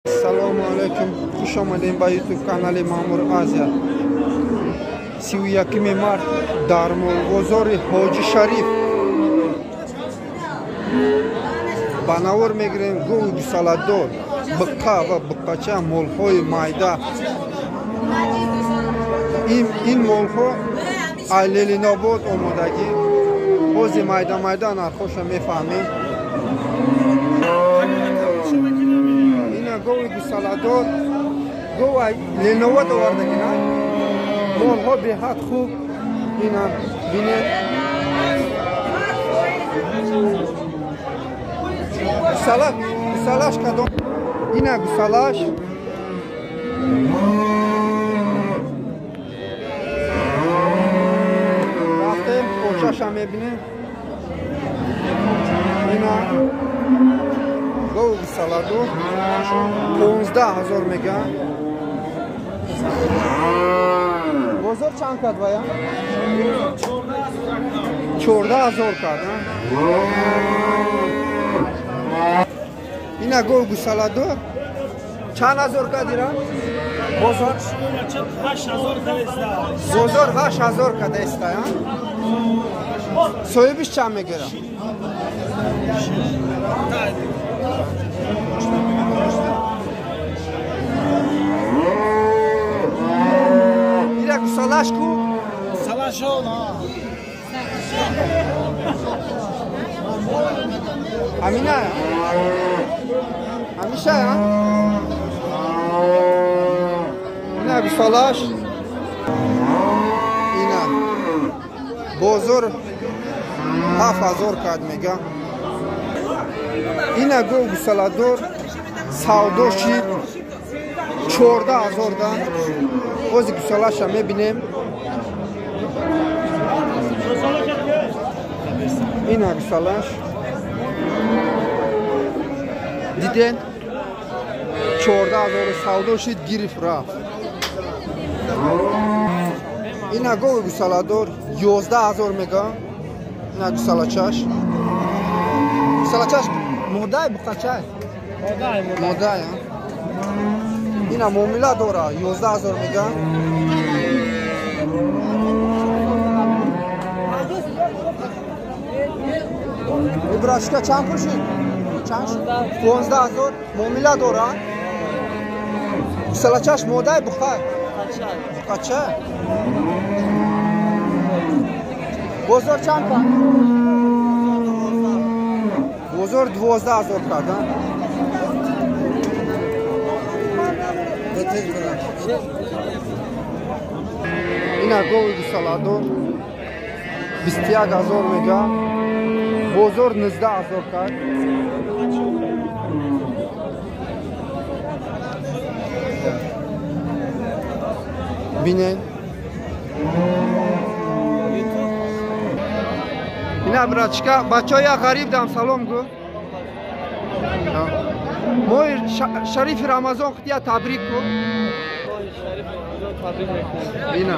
Ассалому алайкум, хуш омадем ба YouTube канали Маъмур Азия. 31 март дар молбозори Ҳоҷи Шариф ба навор мегирем гови гусаладор, биққа ва биққача, молҳои майда. Ин молҳо Ленинобод омодагӣ. Ҳози майда-майда нархоша мефаҳмем. Ина гови гусаладор, гов Ленинобод овардагӣ, на? Молҳо беҳад хуб. Ина бинед. Гусалаш кадом? Ина гусалаш. Рафтем, почаша мебинем. Ина гов гусаладор 15 000 меган. Бозор чанд кард вая? 14 000 кард. Ина гов гусаладор чанд ҳазор кард ира? Бозор бозор 8 000 карда иста. Соҳибиш чанд мегирад? Ира гусалаш ку? Амина? Ҳамиша? Ина гусалаш. Ина бозор 7 000 кард мега. Ина гов гусаладор савдо шид 14 000 да. Бози гусалаша мебинем. Ина гусалаш. Диден? 14 000 савдо шид, гирифт, рафт. Ина гови гусаладор 11 000 мега. Ина гусалачаш. Гусалачаш модай буқачай? Модай. Ина муомила дора, 11 000 мега. Ибрашка чанд пул шид? Чанд шуд? 15 000 муомила дора. Гусалачаш модай буқай? Буқача. Бозор чанд кард? Бозор 12 000 кард. Ина гови гусаладор 21 000 мега. Бозор 19 000 кард. Бинед. Ина братчика, бачаҳо, як ғариб дам салом гӯ. Моҳи шарифи Рамазон худия табрик кун. Ина.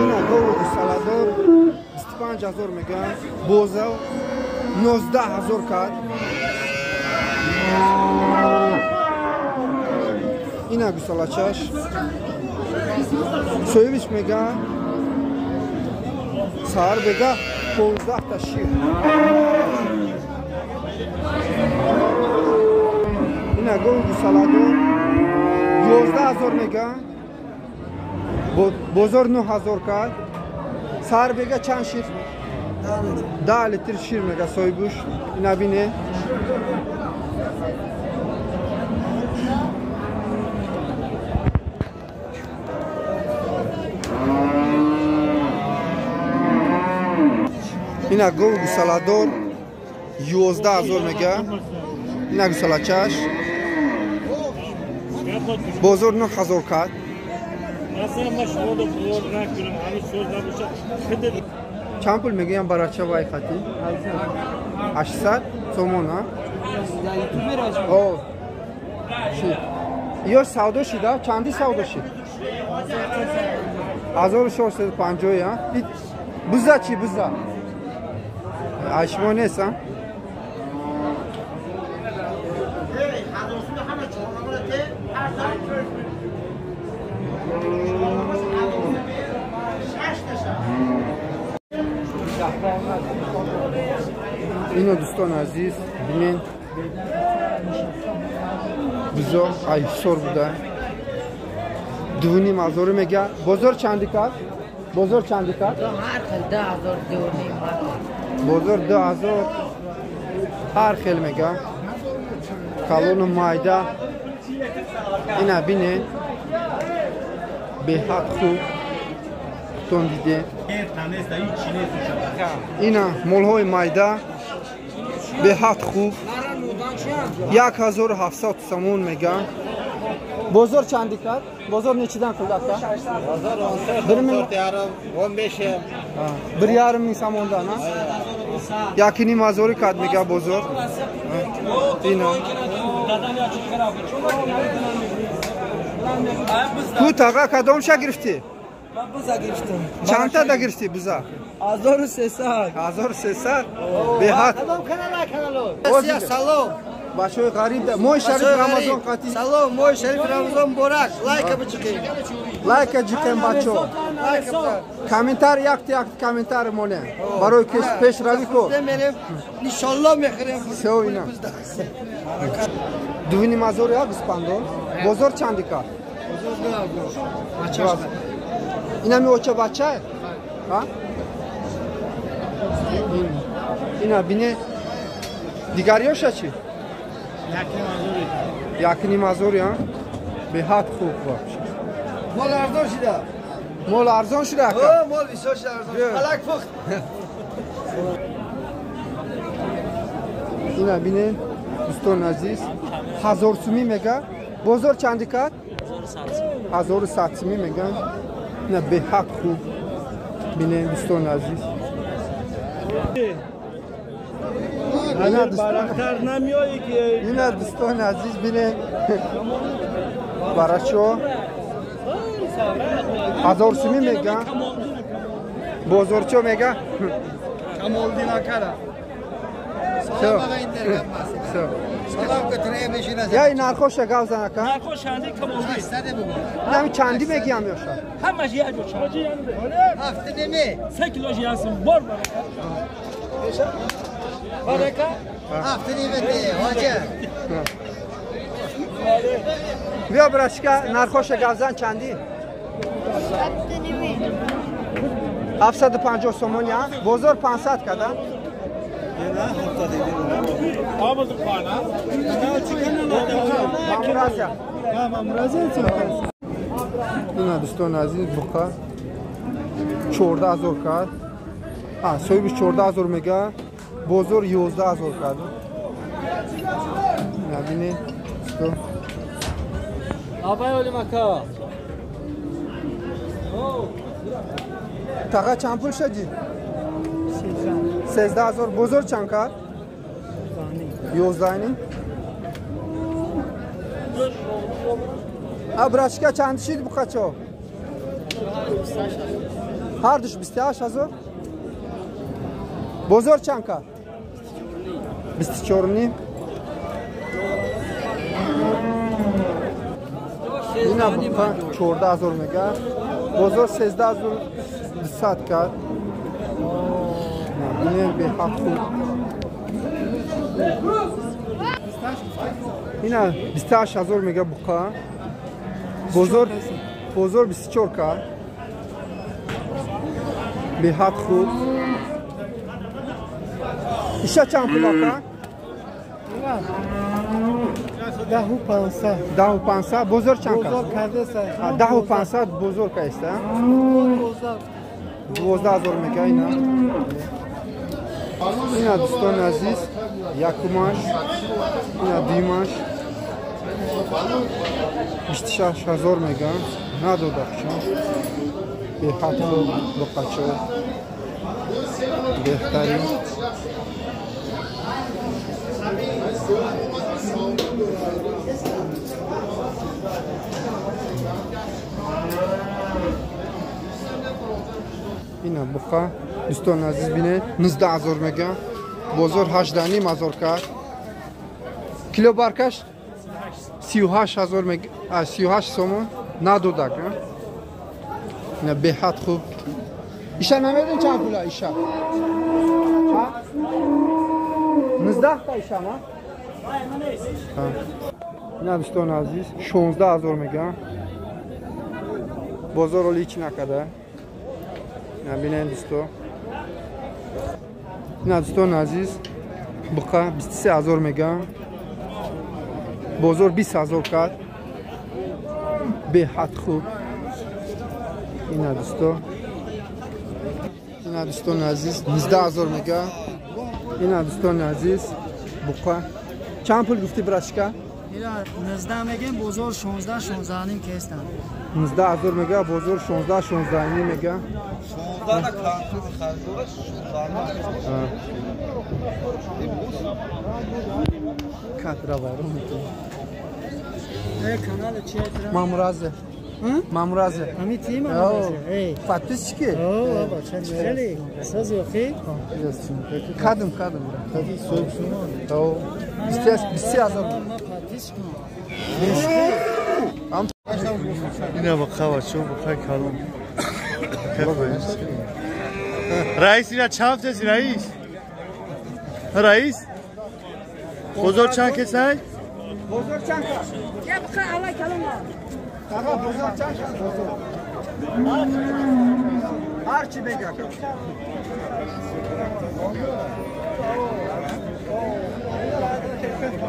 Ина гови гусаладор 25 000 мегӯянд. Бозор 19 000 кард. Ина гусалачаш. Соҳибиш мега саҳар бега 15 та шир. Ина гови гусаладор 11 000 мега. Бозор 9 000 кард. Саҳар бега чанд шир? 10 литр шир мега соҳибуш. Ина бине. Ина гови гусаладор 11 000 мега. Ина гусалачаш. Бозор 9 000 кард. Чанд пул мегӯям барача вай хати? 800 сомон, а? О. Шид. Ё савдо шида? Чанди савдо шид? 1450, а? Буза чи буза? Ай шумо нест, а? Ино дӯстони азиз бинен бизо айсор буда. 2,5 ҳазор мега. Бозор чанди кард? Бозор чанди кард? Ҳар хел 2000, 2,5. Бозор 2000 ҳар хел мега. Калону майда. Ина бинен. Беҳад хуб. Тон диде. Ина молҳои майда беҳад хуб. 1700 сомон мега. Бозор чанди кард? Бозор нечидан қилдака? 1,5 миң сомондан, а? 1,5 ҳазори кард мега бозор. Ина. Ку таға кадомша гирифтӣ? Буза гирифтам. Чандта да гирифтӣ буза? 1300. 1300? Беҳад. Салом. Бачаҳои ғариб. Моҳи шариф Рамазон қатӣ. Салом, моҳи шариф Рамазон муборак. Лайка биҷиқем. Лайка ҷиқем бачаҳо. Комментар якта якта комментар монем. Барои пешравӣ ко. Иншаллоҳ мехӯрем. Всё ина. 2,5 ҳазор як гӯспандон. Бозор чанди кард? Бозор 2000. Инами оча бача? Ҳа? Ина бине дигариёша чӣ? 1,5 ҳазор, а? Беҳад хуб вообще. Мол арзон шуда. Мол арзон шуда ака? О, мол бисёр шуда арзон. Халак пухт. Ина бине дӯстони азиз, 1000 сумӣ мега. Бозор чанди кард? 1100 сумӣ меган. Ина беҳад хуб. Бине дӯстони азиз. Ина дӯстони азиз бине барачо 1000 сумӣ мега. Бозорчо мега. Камолдин акара. Я нархоша гав зан ака? Нархош чанди камолдин. Нами чанди мегиям ёша? Ҳамаш як ҷо чанди. Ҳафта неме. 3 кило ясм бор барака. Барака? Ҳафта неме де, ҳоҷа. Биё брачка, нархоша гав зан чанди? Ҳафта неме. 750 сомон я? Бозор 500 када? Ина дӯстони азиз буқа 14 000 кард. Соҳибиш 14 000 мега, бозор 11 000 кард. Ина бинед дӯсто. Абай олим ака. Таға чанд пул шадӣ? 13 000. Бозор чанд кард? 11. А брачка чанд шид буқачо? Ҳардуш 28 000. Бозор чанд кард? 24,5. Ина буқа 14 000 мега. Бозор 13 200 кард. Ина беҳад хуб. Ина 28 000 мега буқа. Бозор 24 кард. Беҳад хуб. Иша чанд пул ака? 10,500. 10,500. Бозор чанд кард? Бозор карда. 10,500 бозор кайста? 12 000 мега ина. Ина дӯстони азиз, якумаш, ина дуюмаш 26 000 мега. Надода хушон. Беҳад хуб буқачо. Беҳтарин. Ина буқа дӯстони азиз бинед 19 000 мега. Бозор 18 500 кард. Кило баркаш 38 000 мега, 38 сомон надодак. Ина беҳад хуб. Иша намедон чанд пула иша? 19 та ишама. Ина дӯстони азиз 16 ҳазор мегӯям. Бозор оли ҳеч накарда. Ина бинед дӯсто. Ина дӯстони азиз буқа 23 ҳазор мегӯям. Бозор 20 ҳазор кард. Беҳад хуб. Ина дӯсто. Ина дӯстони азиз 19 ҳазор мегӯям. Ина дӯстони азиз буқа чанд пул гуфтӣ братишка? Ина 19 мегем, бозор 16 16 ним кестан. 19 ҳазор мега, бозор 16 16 ним мега. 16 на контур харидора 16. Кадра вайрон мекунад. Канал чи Мамуразе. Мамуразе. Ами ти Мамуразе. Эй, подписчики? О, баба, чали. Сази охи? Кадым, кадым. Кади соб сумон. О, 23 ҳазор. Ма подписчик. Ина бақава чо бақай калон. Раис ина чанд теси раис? Раис? Бозор чанд кесай? Бозор чанд кас? Я бақай алай калон. Таға бозор чанд кас? Бозор. Ҳар чи бега.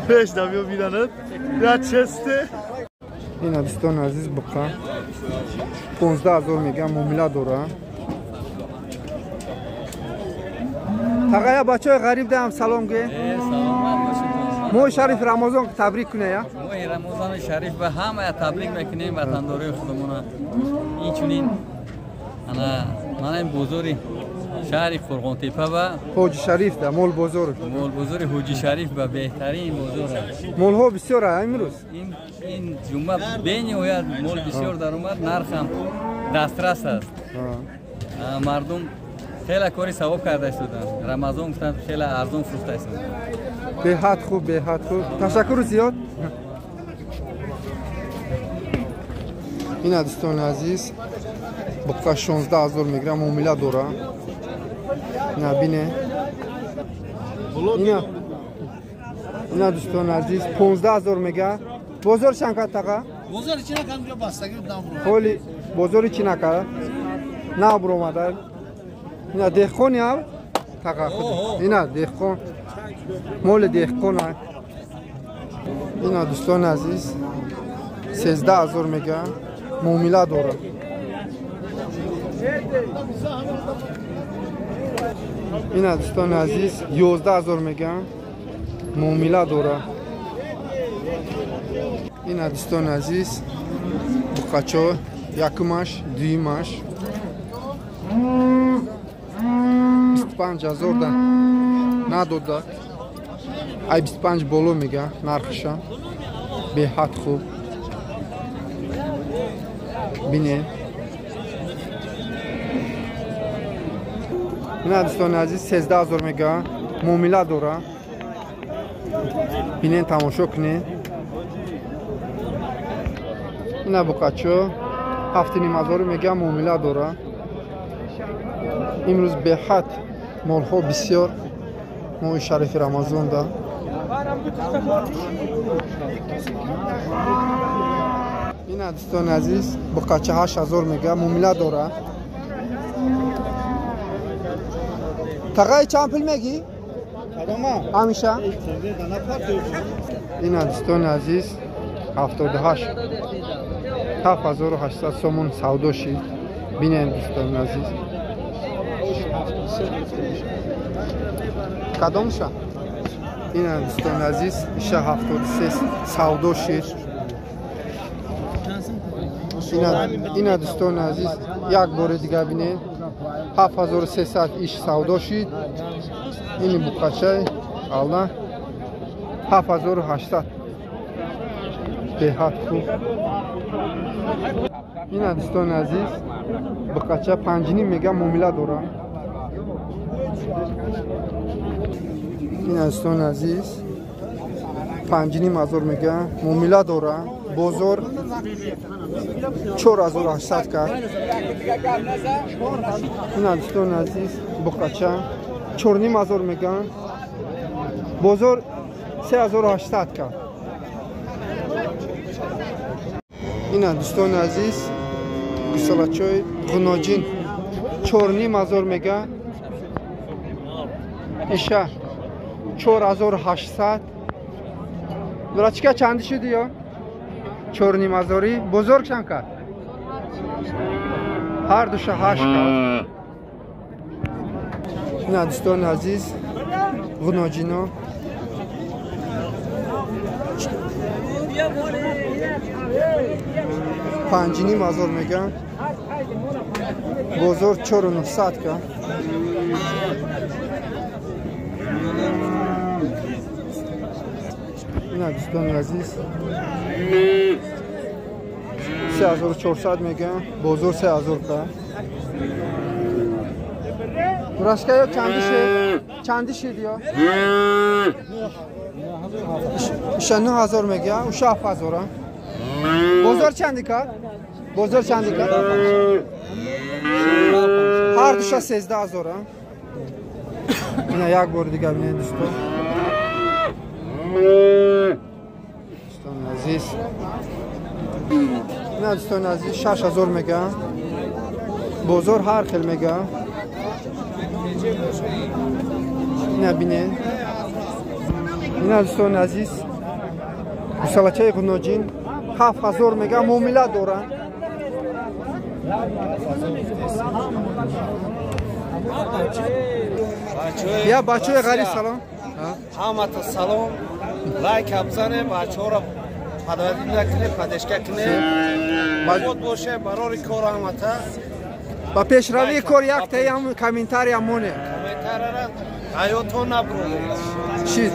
Пеш дамё бинанад. Я честе. Ина дӯстони азиз буқа 15 ҳазор мегӯям, муомила дора. Тағая бачаҳои ғариб даам салом ге. Саломат бошед. Моҳи шариф Рамазон табрик куне я. Моҳи Рамазони шариф ба ҳамая табрик мекунем ватандорои худамона. Инчунин ана мана ин бозори шаҳри Қурғонтепа ва Ҳоҷи Шариф да мол бозор. Мол бозори Ҳоҷи Шариф ба беҳтарин бозор аст. Молҳо бисёр а имрӯз. Ин ҷумъа бениҳоят мол бисёр даромад, нарх ҳам дастрас аст. Мардум хеле кори савоб карда истоданд. Рамазон гуфтанд хеле арзон фурӯхта истоданд. Беҳад хуб, беҳад хуб. Ташаккур зиёд. Ина дӯстони азиз буқа 16 ҳазор мегирам, муомила дора. Ина бине. Ина дӯстони азиз 15 ҳазор мега. Бозор чанд кард тақа? Бозор чи накард, ҷо бастагӣ набур. Ҳоли бозори чи накард? Набур омада. Ина деҳқони ав тақа худ. Ина деҳқон. Моли деҳқон. Ина дӯстони азиз 13 ҳазор мега, муомила дора. Ина дӯстони азиз 11 ҳазор мега, муомила дора. Ина дӯстони азиз буқачо якумаш, дуюмаш 25 ҳазор да надода. Ай 25 боло мега нархиша. Беҳад хуб. Бине. Ина дӯстони азиз 13 ҳазор мега, муомила дора. Бинен, тамошо кунед. Ина буқачо 7,5 ҳазор мега, муомила дора. Имрӯз беҳад молҳо бисёр моҳи шарифи Рамазон да. Ина дӯстони азиз буқача 8 ҳазор мега, муомила дора. Тағай чанд пул мегӣ? Ҳамиша? Ина дӯстони азиз 78 7800 сомон савдо шид. Бинем дӯстони азиз. Кадомша? Ина дӯстони азиз иша 73 савдо шид. Ина дӯстони азиз як бори дига бинем. 7300 иш савдо шид. Ини буқачаи алла 7800. Беҳад хуб. Ина дӯстони азиз буқача 5,5 мега муомила дора. Ина дӯстони азиз 5,5 ҳазор мега муомила дора. Бозор 4800 кард. Ина дӯстони азиз буқача 4,5 ҳазор меган. Бозор 3800 кард. Ина дӯстони азиз, гусалачои ғуноҷин 4500 мега. Иша 4800. Брачка чанди шуди ё? 4500. Бозор чанд кард? Ҳар душа 8 кард. Ина дӯстони азиз, ғуноҷино 5500 мега. Бозор 4900 кард. Ина дӯстони азиз, 3400 мега. Бозор 3000 кард. Рашка ё чанди шид? Чанди шид ё? Иша 9000 мега, уша 7000. Бозор чанди кард? Бозор чанди кард? Ҳар душа 13000. Ина як бор дига бинед дӯстон. Дӯстони азиз. Ина дӯстони азиз, 6000 мега. Бозор ҳар хел мега. Ина бинед. Ина дӯстони азиз, гусалачаи ғуноҷин 7000 мега, муомила доранд. Я бачаи ғариб салом. Ҳамата салом. Лайк бизане, бачаҳоро падари накунед, падешка кунед. Обод боше, барори кор ҳамата. Ба пешравии кор як таи комментария моне. Комментарияра ҳаётон набуред. Шид.